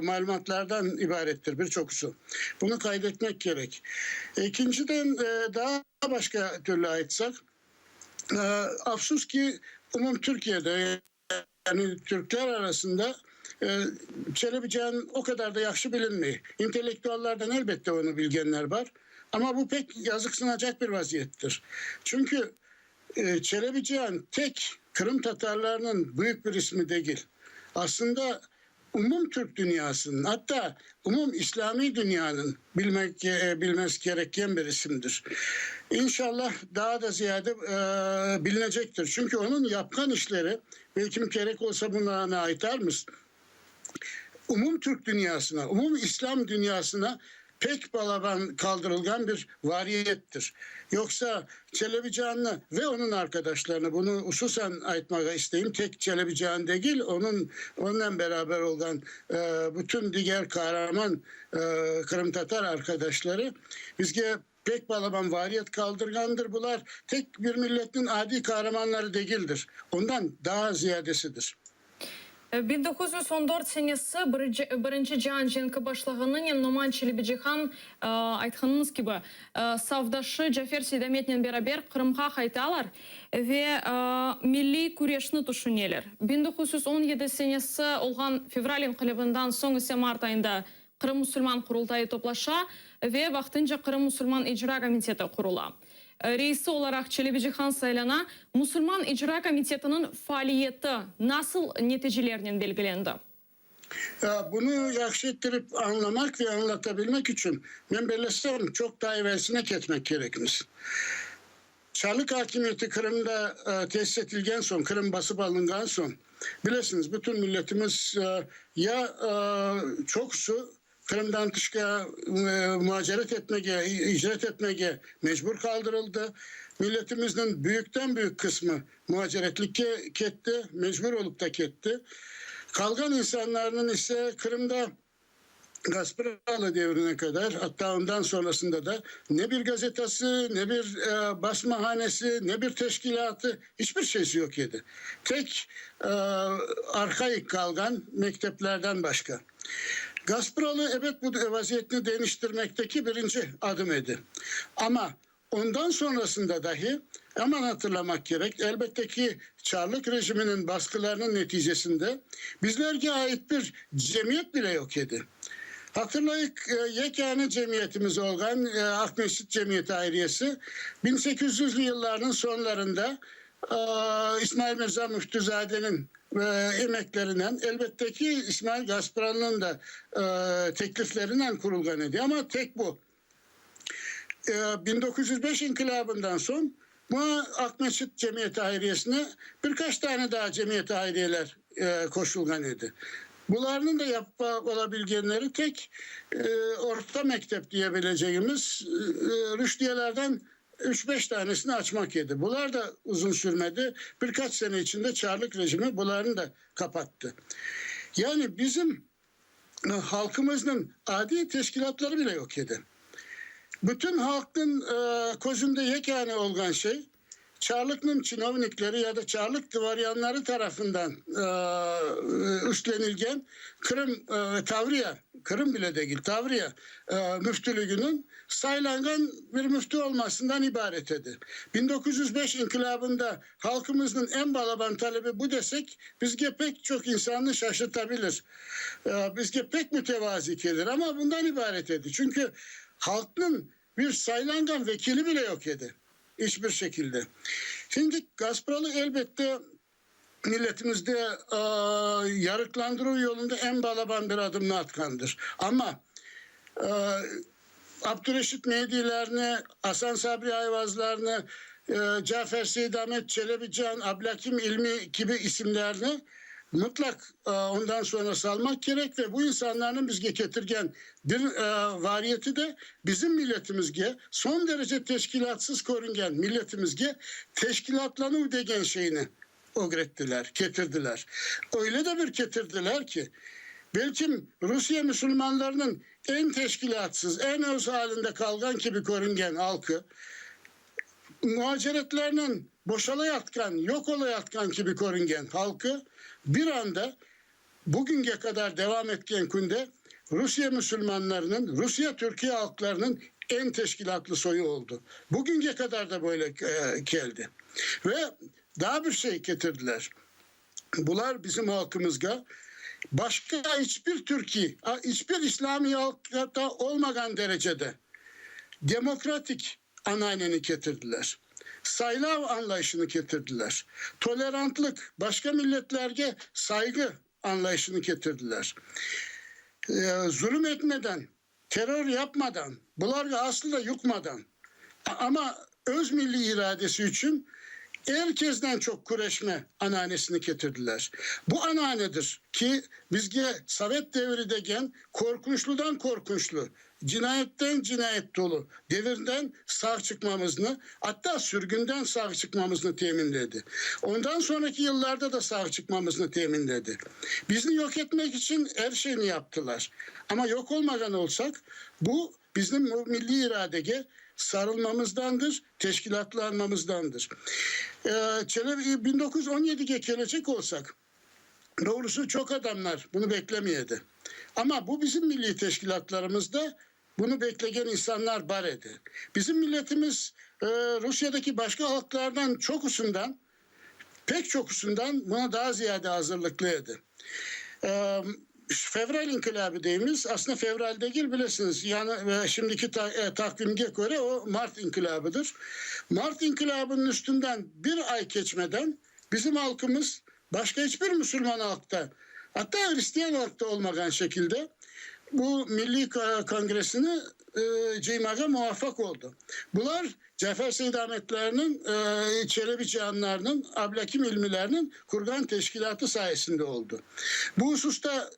malümatlardan ibarettir bir çoqusı. Bunı qayd etmek kerek. Ekinciden, daa başqa türlü aytsaq, afsus ki, umum Türkiyede, yani türkler arasında Çelebicihan o qadar da yahşı bilinmey. İntellektuallardan elbette onı bilgenler bar, amma bu pek yazıqsınacaq bir vaziyettir. Çünki Çelebicihan tek qırımtatarlarnıñ büyük bir ismi degil. Aslında, umum türk dünyasınıñ, atta umum islâmiy dünyanıñ bilmek, bilmesi kerekken bir isimdir. İnşallah, daa da ziyade bilinecektir. Çünki onıñ yapqan işleri, belkim kerek olsa bunı aytarmız, umum türk dünyasına, umum islâm dünyasına pek balaban kaldırılğan bir variyettir. Yoqsa Çelebicannı ve onıñ arqadaşlarını, bunı hususan aytmağa isteyim, tek Çelebicihan degil, onıñ, onnen beraber olğan bütün diger qaraman qırımtatar arqadaşları bizge pek balaban variyet qaldırğandır. Bular tek bir milletniñ adiy qaramanları degildir, ondan daa ziyadesidir. 1914 senesi Birinci cian cenki başlağanınen Noman Çelebicihan, aytqanıñız kibi, safdaşı Cafer Seydametnen beraber Qırımğa qaytalar ve milliy küreşni tüşüneler. 1917 senesi olğan fevral inqilâbından soñ ise mart ayında Qırım musulman Qurultayı toplaşa ve vaqtınca Qırım musulman icra komiteti qurula. Reisi olaraq Çelebicihan saylana. Musulman icra komitetiniñ faaliyeti nasıl neticelernen belgilendi? Bunı yahşı ettirip añlamaq ve añlatabilmek içün, men bellesem, çoq daa evelsine ketmek kerekmiz. Çarlık akimiyeti Qırımda tesis etilgen soñ, Qırım basıp alınğan soñ, bilesiñiz, bütün milletimiz ya çoqusı Qırımdan tışqa muaceret etmege, icret etmege mecbur qaldırıldı. Milletimizniñ büyükten-büyük qısmı muaceretlikke ketti, mecbur olıp da ketti. Qalğan insanlarnıñ ise Qırımda Gaspıralı devrine qadar, atta ondan sonrasında da ne bir gazetası, ne bir basmahanesi, ne bir teşkilâtı, hiç bir şeysi yoq edi. Tek arhaik qalğan mekteplerden başqa. Gaspıralı, ebet, bu vaziyetni deñiştirmekteki birinci adım edi. Amma Ondan sonrasında dahi, aman hatırlamaq kerek, elbette ki, çarlık rejiminiñ basqılarınıñ neticesinde bizlerge ait bir cemiyet bile yoq edi. Hatırlayıq, yekâne cemiyetimiz olğan Aqmescit Cemiyeti Ayriyesi 1800-lü yıllarnıñ soñlarında İsmail Mirza Müftüzadeniñ emeklerinen, elbette ki, İsmail Gaspranıñ da tekliflerinen qurulğan edi, amma tek bu. 1905 inkılâbından soñ bu Aqmescit Cemiyeti Hayriyesine bir qaç tane daa cemiyeti hayriyeler qoşulğan edi. Bularnıñ da yapmaq olabilgenleri tek orta mektep diye bilecegimiz rüşdiyelerden üç-beş tanesini açmaq edi. Bular da uzun sürmedi, bir qaç sene içinde çarlık rejimi bularnı da qapattı. Yani bizim halqımıznıñ adiy teşkilâtları bile yoq edi. Bütün halqnıñ közünde yekâne olğan şey, çarlıqnıñ çinovnikleri ya da çarlıq dvoryanları tarafından üstlenilgen Qırım, Tavriya, Qırım bile degil, Tavriya müftülüginiñ saylanğan bir müftü olmasından ibaret edi. 1905 inkılâbında Halqımıznıñ eñ balaban talebi bu desek, bizge pek çoq insannı şaşırtabilir, bizge pek mütevazi kelir, amma bundan ibaret edi, çünki halqnıñ bir saylanğan vekili bile yoq edi, iç bir şekilde. Şimdi Gaspralı, elbette, milletimizde yarıqlandıruv yolunda eñ balaban bir adımnı atqandır, amma Abdureşit Mehdilerni, Asan Sabri Ayvazlarnı, Cafer Seydamet Çelebican, Ablâkim İlmi kibi isimlerni mıtlaq ondan soñra salmaq kerek ve bu insanlarnıñ bizge ketirgen bir variyeti de bizim milletimizge, soñ derece teşkilâtsız körüngen milletimizge teşkilâtlanuv degen şeyni ögrettiler, ketirdiler. Öyle de bir ketirdiler ki, belkim Rusiye müsülmanlarınıñ eñ teşkilâtsız, eñ öz alinde qalğan kibi körüngen halqı, muaceretlernen boşalayatqan, yoq olayatqan kibi körüngen halqı bir anda bugünge qadar devam etken künde Rusiye müsülmanlarınıñ, Rusiye-Türkiye halqlarınıñ eñ teşkilâtlı soyu oldı. Bugünge qadar da böyle keldi. Ve daa bir şey ketirdiler. Bular bizim halqımızğa başqa iç bir türkiy, iç bir islâmiy halqta olmağan derecede demokratik ananeni ketirdiler. Saylav añlayışını ketirdiler. Tolerantlıq, başqa milletlerge sayğı añlayışını ketirdiler. Zulüm etmeden, terror yapmadan, bularğa aslı da yuqmadan, amma öz milliy iradesi içün er kezden çoq küreşme ananesini ketirdiler. Bu ananedir ki, bizge sovet devri degen qorqunçlıdan qorqunçlı, Cinayetten cinayet tolu devirden sağ çıqmamıznı, atta sürgünden sağ çıqmamıznı teminledi. Ondan soñraki yıllarda da sağ çıqmamıznı teminledi. Bizni yoq etmek içün er şeyni yaptılar. Amma yoq olmağan olsaq, bu, bizim bu milliy iradege sarılmamızdandır, teşkilâtlanmamızdandır. Çelebi 1917-ge kelecek olsaq, Doğrusı, çoq adamlar bunı beklemey edi. Amma bu bizim milliy teşkilâtlarımızda bunı beklegen insanlar bar edi. Bizim milletimiz Rusiyadaki başqa halqlardan çoqusından, pek çoqusından buna daa ziyade azırlıqlı edi. Fevral inkılâbı deymiz, aslında fevral degil, bilesiñiz, yani şimdiki taqvimge köre o mart inkılâbıdır. Mart inkılâbınıñ üstünden bir ay keçmeden Bizim halqımız başqa iç bir musulman halqta, atta hristiyan halqta olmağan şekilde bu milliy kongressini cıymağa muvaffaq oldı. Bular Cafer Seydametlerniñ, Çelebi Cianlarnıñ, Ablâkim İlmilerniñ qurğan teşkilâtı sayesinde oldı. Bu hususta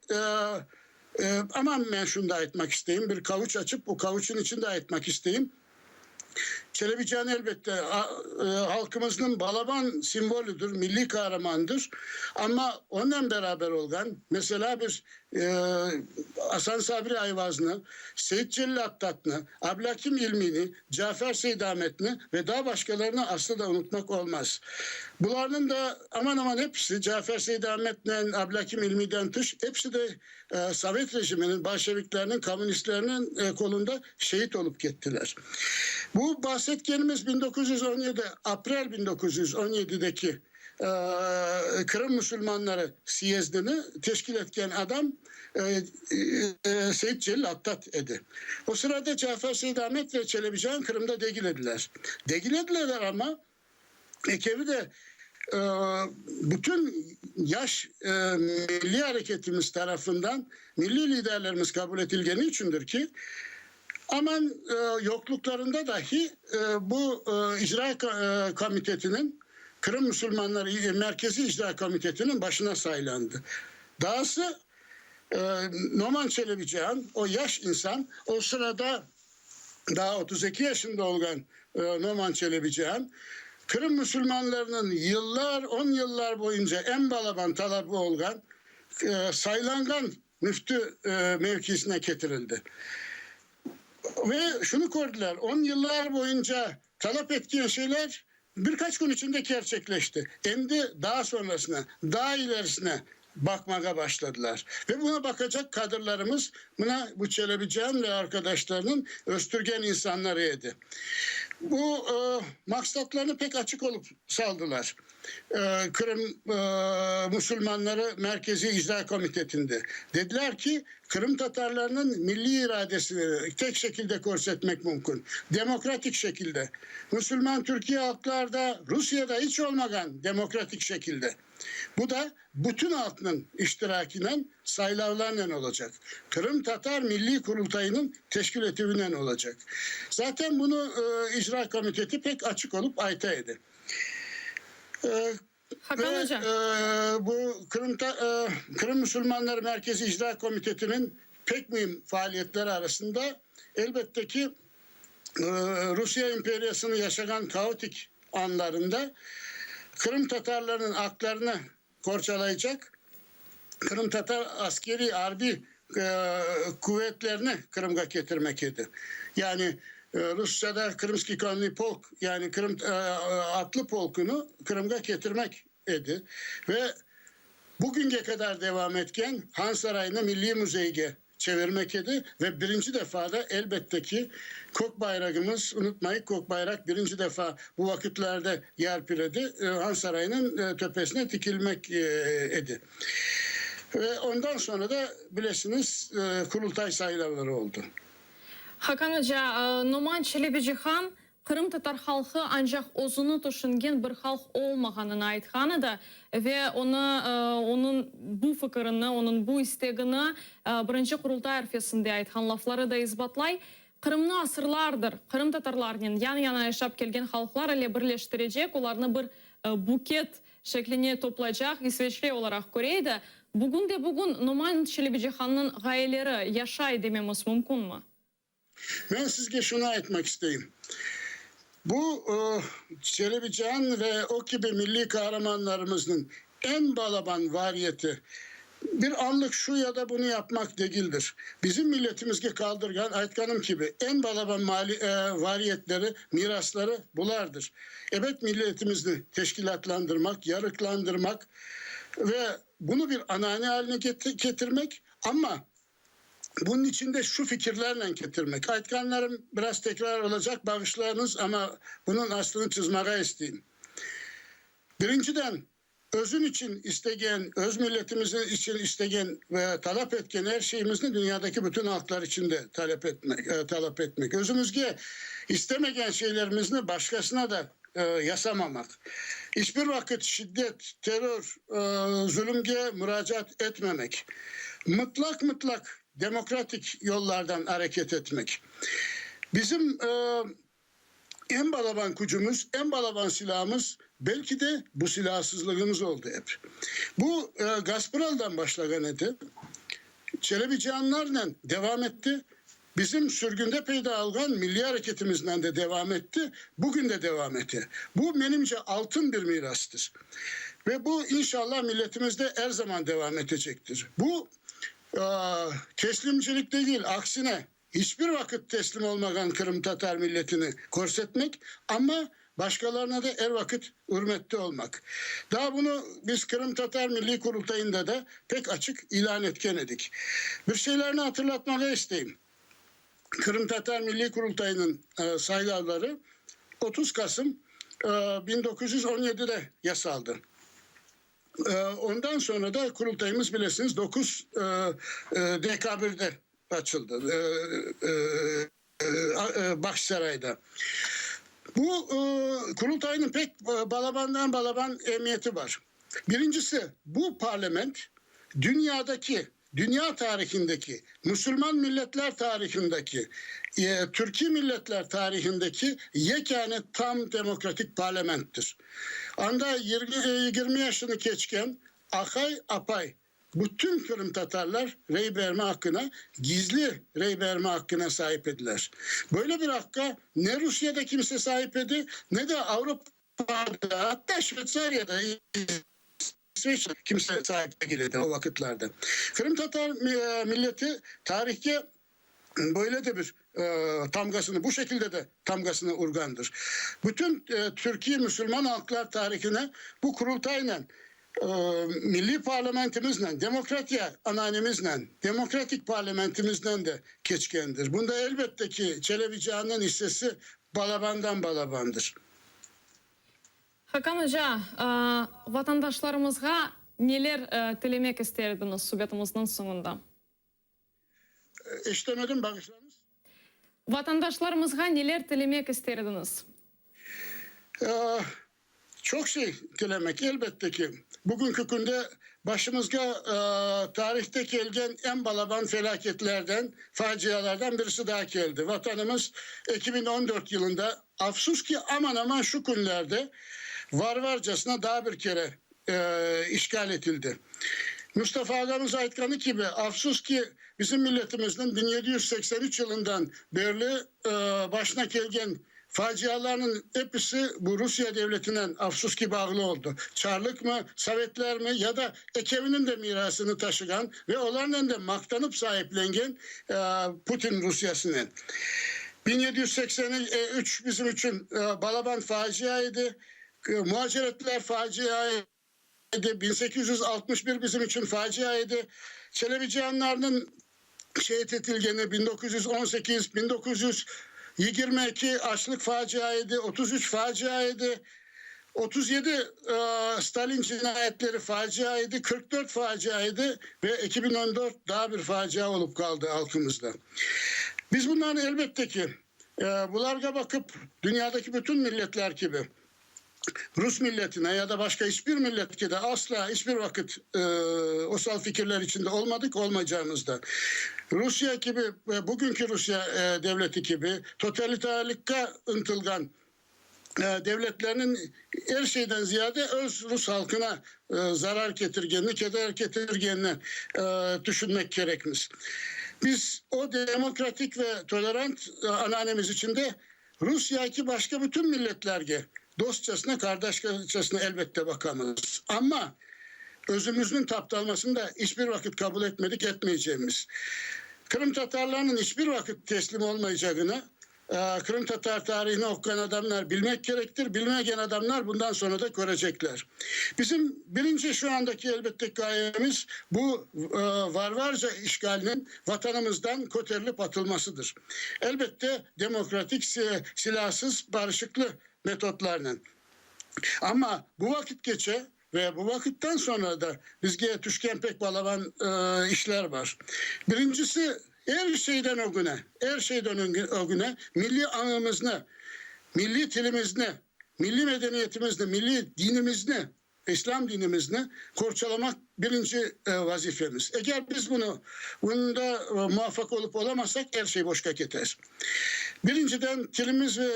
aman men şunı da aytmaq isteyim, bir kavuç açıp, bu kavuçın içinde aytmaq isteyim. Çelebican, elbette, halqımıznıñ balaban simvolüdir, milliy qaramandır. Amma onen beraber olğan, meselâ, biz Asan Sabri Ayvaznı, Seit Celil Attatnı, Ablâkim İlmini, Cafer Seydametni ve daa başqalarını aslı da unutmaq olmaz. Bularnıñ da aman-aman episi, Cafer Seydametnen Ablâkim İlmiden tış, episi de Sovet rejiminiñ, bolşeviklerniñ, kommunistlerniñ qolunda şehit olıp kettiler. Bu bahsetkenimiz 1917, aprel 1917-deki. Qırım musulmanları syezdini teşkil etken adam Seyit Celil Attat edi. O sırada Cafer Seydamet ve Çelebicihan Qırımda degil ediler. Degil ediler amma ekevi de bütün yaş milliy areketimiz tarafından milliy liderlerimiz qabul etilgeni içündir ki, aman yoqluqlarında dahi bu icra komitetiniñ, Qırım musulmanları Merkeziy İcra Komitetiniñ başına saylandı. Daası, Noman Çelebicihan, o yaş insan, o sırada daa 32 yaşında olğan Noman Çelebicihan, Qırım musulmanlarınıñ yıllar, on yıllar boyunca eñ balaban talabı olğan saylanğan müftü mevkisine ketirildi. Ve şunı kördiler, on yıllar boyunca talap etken şeyler bir qaç kün içinde kerçekleşti. Endi daa sonrasına, daa ilerisine baqmağa başladılar. Ve buna baqacaq kadrlarımız mına bu Çelebicihan ve arqadaşlarınıñ östürgen insanları edi. Bu maqsatlarını pek açıq olıp saldılar. Qırım musulmanları Merkeziy İcra Komitetinde. Dediler ki, qırımtatarlarnıñ milliy iradesini tek şekilde körsetmek mümkün, demokratik şekilde, musulman türkiy halqlarda, Rusiyada iç olmağan demokratik şekilde. Bu da bütün halqnıñ iştirakinen saylavlarnen olacaq, Qırımtatar Milliy Qurultayınıñ teşkil etüvinen olacaq. Zaten bunı İcra Komiteti pek açıq olıp ayta edi. Hakan oca. Bu Qırım musulmanları Merkeziy İcra Komitetiniñ pek müim faaliyetleri arasında, elbette ki, Rusiye imperiyasınıñ yaşağan kaotik anlarında qırımtatarlarnıñ aqlarını qorçalaycaq qırımtatar askeriy, arbiy quvetlerini Qırımğa ketirmek edi. Yani rusçada Krımskiy konnıy polk, yani Qırım atlı polkunı Qırımğa ketirmek edi. Ve bugünge qadar devam etken Han Sarayını Milliy müzeyge çevirmek edi ve birinci defa da elbette ki, kök bayrağımız, unutmayıq, kök bayraq birinci defa bu vaqitlerde yerpiledi, Han sarayınıñ töpesine tikilmek edi. Ve ondan soñra da, bilesiñiz, Qurultay saylavları oldı. Hakan oca, Noman Çelebicihan Qırımtatar halqı ancaq özüni tüşüngen bir halq olmağanını aytqan edi ve onı, onıñ bu fikirini, onıñ bu istegini Birinci Qurultay arfesinde aytqan lafları da isbatlay. Qırımnı asırlardır qırımtatarlarnen yan-yana yaşap kelgen halqlar ile birleştirecek, olarnı bir buket şekline toplaycaq İsveçre olaraq köre edi. Bugün de bugün Noman Çelebicihannıñ ğayeleri yaşay dememiz mümkünmi? Men sizge şunı aytmaq isteyim, bu Çelebicihan ve o kibi milliy qahramanlarımıznıñ eñ balaban variyeti bir anlıq şu ya da bunı yapmaq degildir. Bizim milletimizge qaldırğan, aytqanım kibi, eñ balaban variyetleri, mirasları bulardır. Ebet, milletimizni teşkilâtlandırmaq, yarıqlandırmaq ve bunı bir anane aline ketirmek, amma Bunıñ içün de şu fikirlernen ketirmek. Aytqanlarım biraz tekrar olacaq, bağışlañız, amma bunıñ aslını çızmağa isteyim. Birinciden, özün içün istegen, öz milletimizin içün istegen ve talap etken er şeyimizni dünyadaki bütün halqlar içün de talep etmek, talap etmek. Özümizge istemegen şeylerimizni başqasına da yasamamaq. İç bir vaqıt şiddet, terror, zulümge muracaat etmemek. Mıtlaq-mıtlaq demokratik yollardan areket etmek. Bizim eñ balaban kücümiz, eñ balaban silâmız belki de bu silâsızlığımız oldı ep. Bu Gaspıraldan başlağan edi, Çelebicihanlarnen devam etti, Bizim sürgünde peyda olğan milliy areketimiznen de devam etti, bugün de devam ete. Bu, menimce, altın bir mirastır. Ve bu, inşallah, milletimizde er zaman devam etecektir. Bu, teslimcilik degil, aksine, iç bir vaqıt teslim olmağan qırımtatar milletini körsetmek, amma Başqalarına da er vaqıt ürmette olmaq. Daa bunı biz Qırımtatar Milliy Qurultayında da pek açıq ilân etken edik. Bir şeylerni hatırlatmağa isteyim. Qırımtatar Milliy Qurultayınıñ saylavları 30 Kasım 1917 de yasaldı. Ondan sonra da Qurultayımız bilesiñiz 9 dekabrde açıldı Bağçasarayda. Bu Qurultaynıñ pek balabandan balaban emiyeti bar. Birincisi, bu parlament dünyadaki, dünya tarihindeki, musulman milletler tarihindeki, türkiy milletler tarihindeki yekâne tam demokratik parlamenttir. Anda 20 yaşını keçken aqay, apay, Bütün qırımtatarlar rey berme aqqına, gizli rey berme aqqına saip ediler. Böyle bir aqqa ne Rusiyede kimse saip edi, ne de Avropada, atta Şveytsariyada, İsveçte kimse saip degil edi o vaqıtlarda. Qırımtatar milleti tarihke böyle de bir tamğasını, bu şekilde de tamğasını urğandır. Bütün türkiy musulman halqlar tarihine bu Qurultaynen, milliy parlamentimiznen, demokratiya ananemiznen, demokratik parlamentimiznen de keçkendir. Bunda elbette ki, Çelebicihannıñ issesi balabandan balabandır. Hakan oca, vatandaşlarımızğa neler tilemek ister ediñiz subetimizniñ soñunda? Eşitemedim, bağışlañız. Vatandaşlarımızğa neler tilemek ister ediñiz? Çoq şey tilemek, elbette ki. Bugünki künde başımızğa tarihte kelgen eñ balaban felâketlerden, facialardan birisi daa keldi. Vatanımız 2014 yılında, afsus ki, aman-aman şu künlerde varvarcasına daa bir kere işğal etildi. Mustafa ağamız aytqanı kibi, afsus ki, bizim milletimizniñ 1783 yılından berli başına kelgen facialarnıñ episi bu Rusiye devletinen, afsus ki, bağlı oldı. Çarlıqmı, sovetlermi ya da ekeviniñ de mirasını taşığan ve olarnen de maqtanıp saiplengen Putin Rusiyasınen. 1783 bizim içün balaban facia edi. Muaceretler facia edi, 1861 bizim içün facia edi, Çelebicihanlarnıñ şehit etilgeni 1918, 1922 açlıq facia edi, 33 facia edi, 37 Stalin cinayetleri facia edi, 44 facia edi ve 2014 daa bir facia olıp qaldı halqımızda. Biz bundan elbette ki, Bularğa baqıp, dünyadaki bütün milletler kibi, rus milletine ya da başqa iç bir milletke de asla iç bir vaqıt osal fikirler içinde olmadıq, olmaycağımız da. Rusiye kibi, bugünki Rusiye devleti kibi totalitarlıqqa ıntılğan devletlerniñ er şeyden ziyade öz rus halqına zarar ketirgenini, keder ketirgenini tüşünmek kerekmiz. Biz o demokratik ve tolerant ananemiz içinde rus yaki başqa bütün milletlerge dostçasına, qardaşçasına elbette baqamız. Amma özümizniñ taptalmasını da iç bir vaqıt qabul etmedik, etmeycegimiz. Qırımtatarlarnıñ iç bir vaqıt teslim olmaycağını Qırımtatar tarihini oquğan adamlar bilmek kerektir, bilmegen adamlar bundan soñra da körecekler. Bizim birinci şu andaki elbette ğayemiz bu varvarca işğalniñ Vatanımızdan köterilip atılmasıdır. Elbette demokratik, silâsız, barışıqlı metodlarnen. Amma bu vaqıtkeçe ve bu vaqıttan soñra da bizge tüşken pek balaban işler bar. Birincisi, er şeyden ögüne, er şeyden ögüne milliy añımıznı, milliy tilimizni, milliy medeniyetimizni, milliy dinimizni, İslâm dinimizni qorçalamaq birinci vazifemiz. Eger biz bunı, bunda muvafaq olıp olamasaq, er şey boşqa keter. Birinciden, tilimiz ve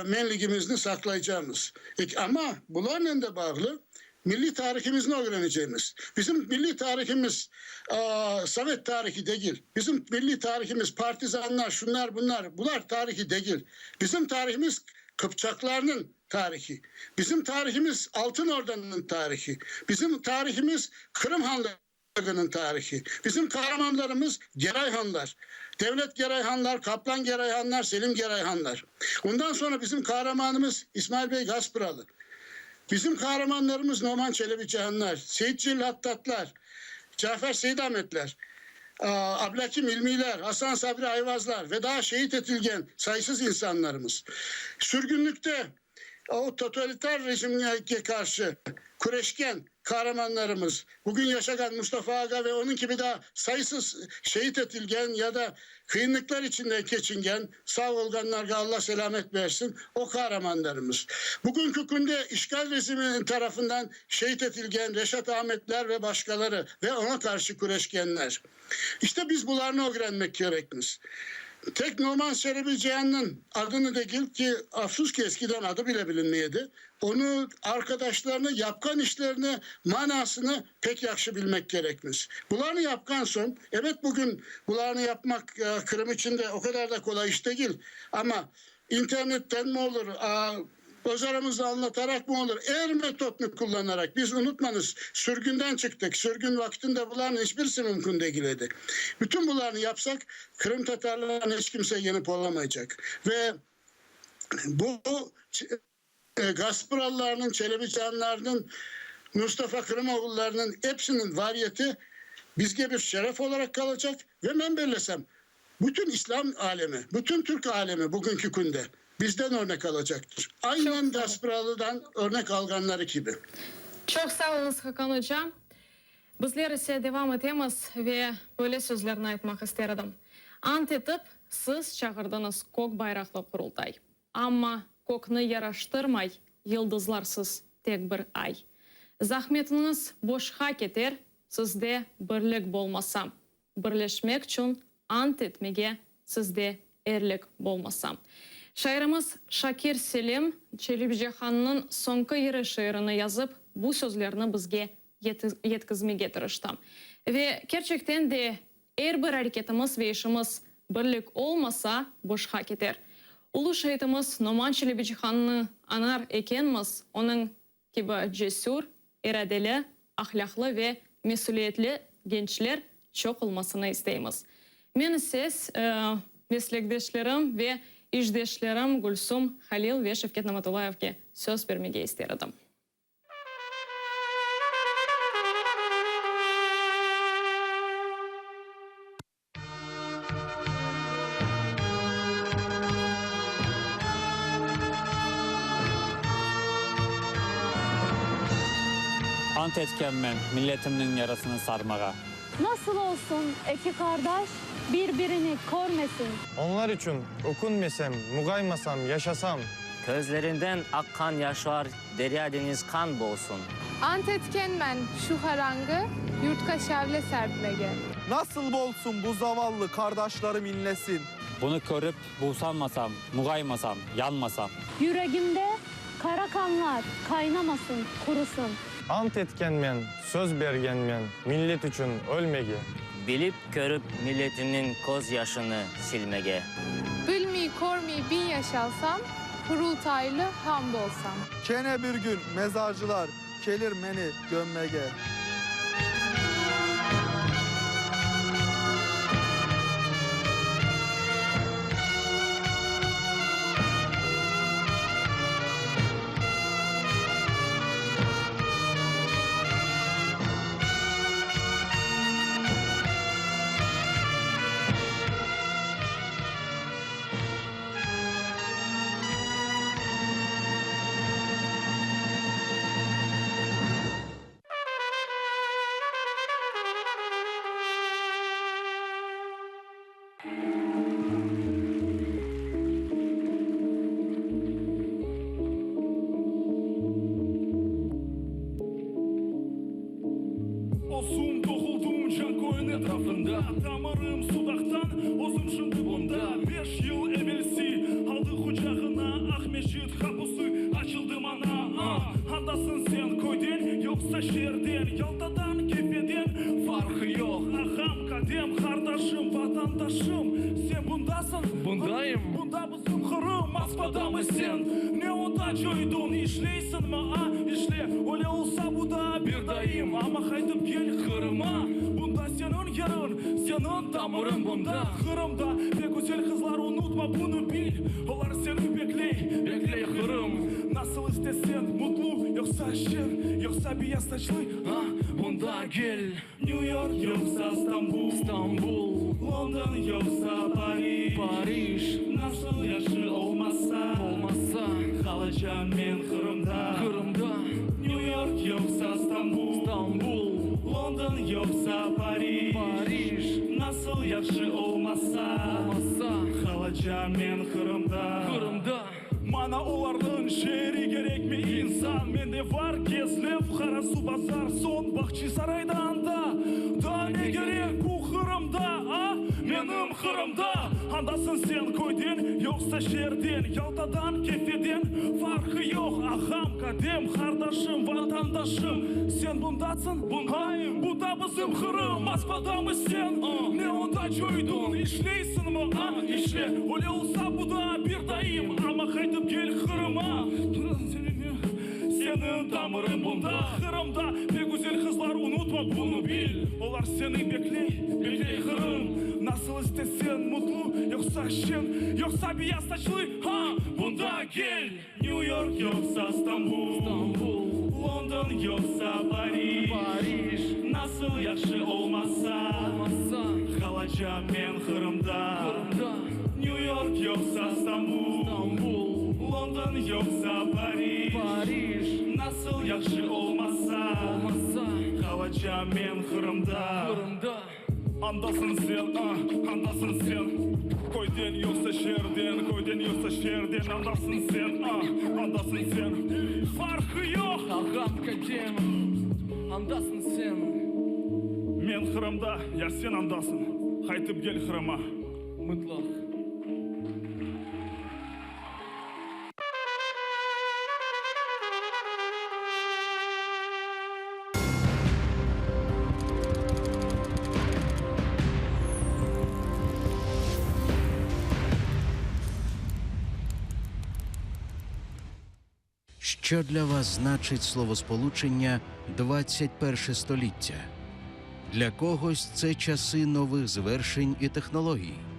menligimizni saqlaycamız. Amma bularnen de bağlı milliy tarihimizni ögrenecemiz. Bizim milliy tarihimiz sovet tarihi degil. Bizim milliy tarihimiz partizanlar, şunlar, bunlar, bular tarihi degil. Bizim tarihimiz qıpçaqlarnıñ tarihi. Bizim tarihimiz Altın Ordanıñ tarihi. Bizim tarihimiz Qırım Hanlığınıñ tarihi. Bizim qaramanlarımız Geray Hanlar. Devlet Geray Hanlar, Qaplan Geray Hanlar, Selim Geray Hanlar. Ondan soñra bizim qaramanımız İsmail Bey Gaspıralı. Bizim qaramanlarımız Noman Çelebicihanlar, Seyit Celil Hattatlar, Cafer Seydametler, Ablâkim İlmiyler, Asan Sabri Ayvazlar ve daa şehit etilgen sayısız insanlarımız. Sürgünlikte. O totaliter rejimge qarşı küreşken qaramanlarımız, bugün yaşağan Mustafa ağa ve onıñ kibi daa sayısız şehit etilgen ya da qıyınlıqlar içinde keçingen, sağ olğanlarğa Alla selâmet bersin, o qaramanlarımız. Bugünki künde işğal rejimi tarafından şehit etilgen Reşat Ametler ve başqaları ve oña qarşı küreşkenler. İşte biz bularnı ögrenmek kerekmiz. Tek Noman Çelebicihannıñ adını degil ki, afsus ki, eskiden adı bile bilinmey edi, onı, arqadaşlarını, yapqan işlerini, manasını pek yahşı bilmek kerekmiz. Bularnı yapqan soñ, ebet, bugün bularnı yapmaq Qırım içinde o qadar da qolay iş degil, amma internetten mi olur, Öz aramızda añlataraq mı olur, er metodnı qullanaraq, biz, unutmañız, sürgünden çıqtıq, sürgün vaqtında bularnıñ iç birisi mümkün degil edi. Bütün bularnı yapsaq, qırımtatarlarnı iç kimse yeñip olamaycaq. Ve bu Gaspıralılarnıñ, Çelebicihanlarnıñ, Mustafa Qırımoğullarınıñ epsiniñ variyeti bizge bir şeref olaraq qalacaq ve men bellesem, Bütün İslâm alemi, bütün Türk alemi bugünki künde bizden örnek alacaqtır. Aynen Gaspıralıdan örnek alğanları kibi. Çoq sağ oluñız, Hakan oca. Bizler ise devam etemiz ve böyle sözlerni aytmaq ister edim. Ant etip, siz çağırdıñız kök bayraqlı Qurultay. Amma kökni yaraştırmay yıldızlarsız tek bir ay. Zahmetiñiz boşqa keter, sizde birlik bolmasa. Birleşmekçün ant etmege sizde erlik bolmasa. Şairimiz Şakir Selim Çelebicihannıñ soñki yırı şiirini yazıp, bu sözlerni bizge yetkizmege tırıştı. Ve kerçekten de er bir areketimiz ve işimiz birlik olmasa, boşqa keter. Ulu şaitimiz Noman Çelebicihannı añar ekenmiz, onıñ kibi cesür, iradeli, ahlâqlı ve mesüliyetli gençler çoq olmasını isteymiz. Men ise meslekdeşlerim ve işdeşlerim Gülsum Halil ve Şevket Namatullayevge söz bermege ister edim. Ant etkenmen milletimniñ yarasını sarmağa. Nasıl olsun eki qardaş bir-birini körmesin? Onlar içün ökünmesem, muğaymasam, yaşasam. Közlerinden aqqan yaşlar derya-deñiz qan bolsun. Ant etkenmen şu qarangı yurtqa şavle serpmege. Nasıl bolsun bu zavallı qardaşlarım inlesin? Bunı körip busanmasam, muğaymasam, yanmasam. Yüregimde qara qanlar qaynamasın, qurusın. Ant etkenmen, söz bergenmen millet içün ölmege. Bilip, körip milletimniñ köz yaşını silmege. Bilmiy, körmiy biñ yaşalsam, Qurultaylı han bolsam. Kene bir gün mezarcılar kelir meni gömmege. Özüm doğuldım Canköyniñ etrafında, Tamırım Sudaqtan, özüm şimdi bunda. Beş yıl evelsi aldı qucağına, Aqmescit qapusı açıldı maña. Ah, andasıñ sen, köyden, yoqsa şeerden, Yaltadan, Kefeden, farqı yoq. Ağam, kadem, qardaşım, vatandaşım, sen bundasıñ? Bundayım. Bunda bizim Qırım, Moskvadamı sen? Ne onda coydıñ, işleysiñmi, a, işle, öyle olsa bu da bir daim, amma qaytıp kel Qırıma. Bunda seniñ yeriñ, seniñ tamırıñ bunda. Qırımda pek güzel qızlar, unutma bunı bil. Olar seni bekley, bekley Qırım. Nasıl istesen, mutlu, yoqsa şeñ, yoqsa beyaz saçlı, a, bunda gel. New York yoqsa Stambul, Stambul, London yoqsa Parij, Parij, Nasıl yahşı olmasa, olmasa, Qalacam men Qırımda, Qırımda, New York yoqsa Stambul, Stambul, London yoqsa Parij, Parij, Nasıl yahşı olmasa, olmasa, Qalacam men Qırımda, Qırımda. Maña olarnıñ şeeri kerekmi, insan? Mende bar Kezlev, Qarasuvbazar, soñ Bahçisarayda anda. Daa ne kerek bu Qırımda, a? Menim Qırımda! Andasıñ sen köyden, yoqsa şeerden, Yaltadan, Kefeden, farqı yoq, ağam, kadem, qardaşım, vatandaşım, sen bundasıñ, bundayım, bu da bizim Qırım, Moskvadamı sen, ne onda coydıñ, işleysiñmi, a, işle, öyle olsa bu da bir daim, amma qaytıp kel Qırıma, seniñ tamırıñ bunda, Qırımda pek güzel qızlar, unutma bunı bil, olar seni bekley, bekley Qırım, nasıl isteseñ, mutlu, yoqsa şeñ, yoqsa beyaz saçlı, ha, bunda kel. New York yoqsa Stambul, Stambul, London yoqsa Parij, Parij, Nasıl yahşı olmasa, olmasa, Qalacam men Qırımda, Qırımda. New York yoqsa Stambul, Stambul, London yoqsa Parij, Parij, Nasıl yahşı olmasa, olmasa, Qalacam men Qırımda, Qırımda. Andasıñ sen, ah, andasıñ sen Köyden yoqsa şeerden, köyden yoqsa şeerden Andasıñ sen, ah, andasıñ sen Farqı yoq! Ağam, kadem, andasıñ sen Men Qırımda, ya sen andasıñ Qaytıp gel Qırıma, mıtlaq. Що для вас значить словосполучення «21 століття»? Для когось це часи нових звершень і технологій.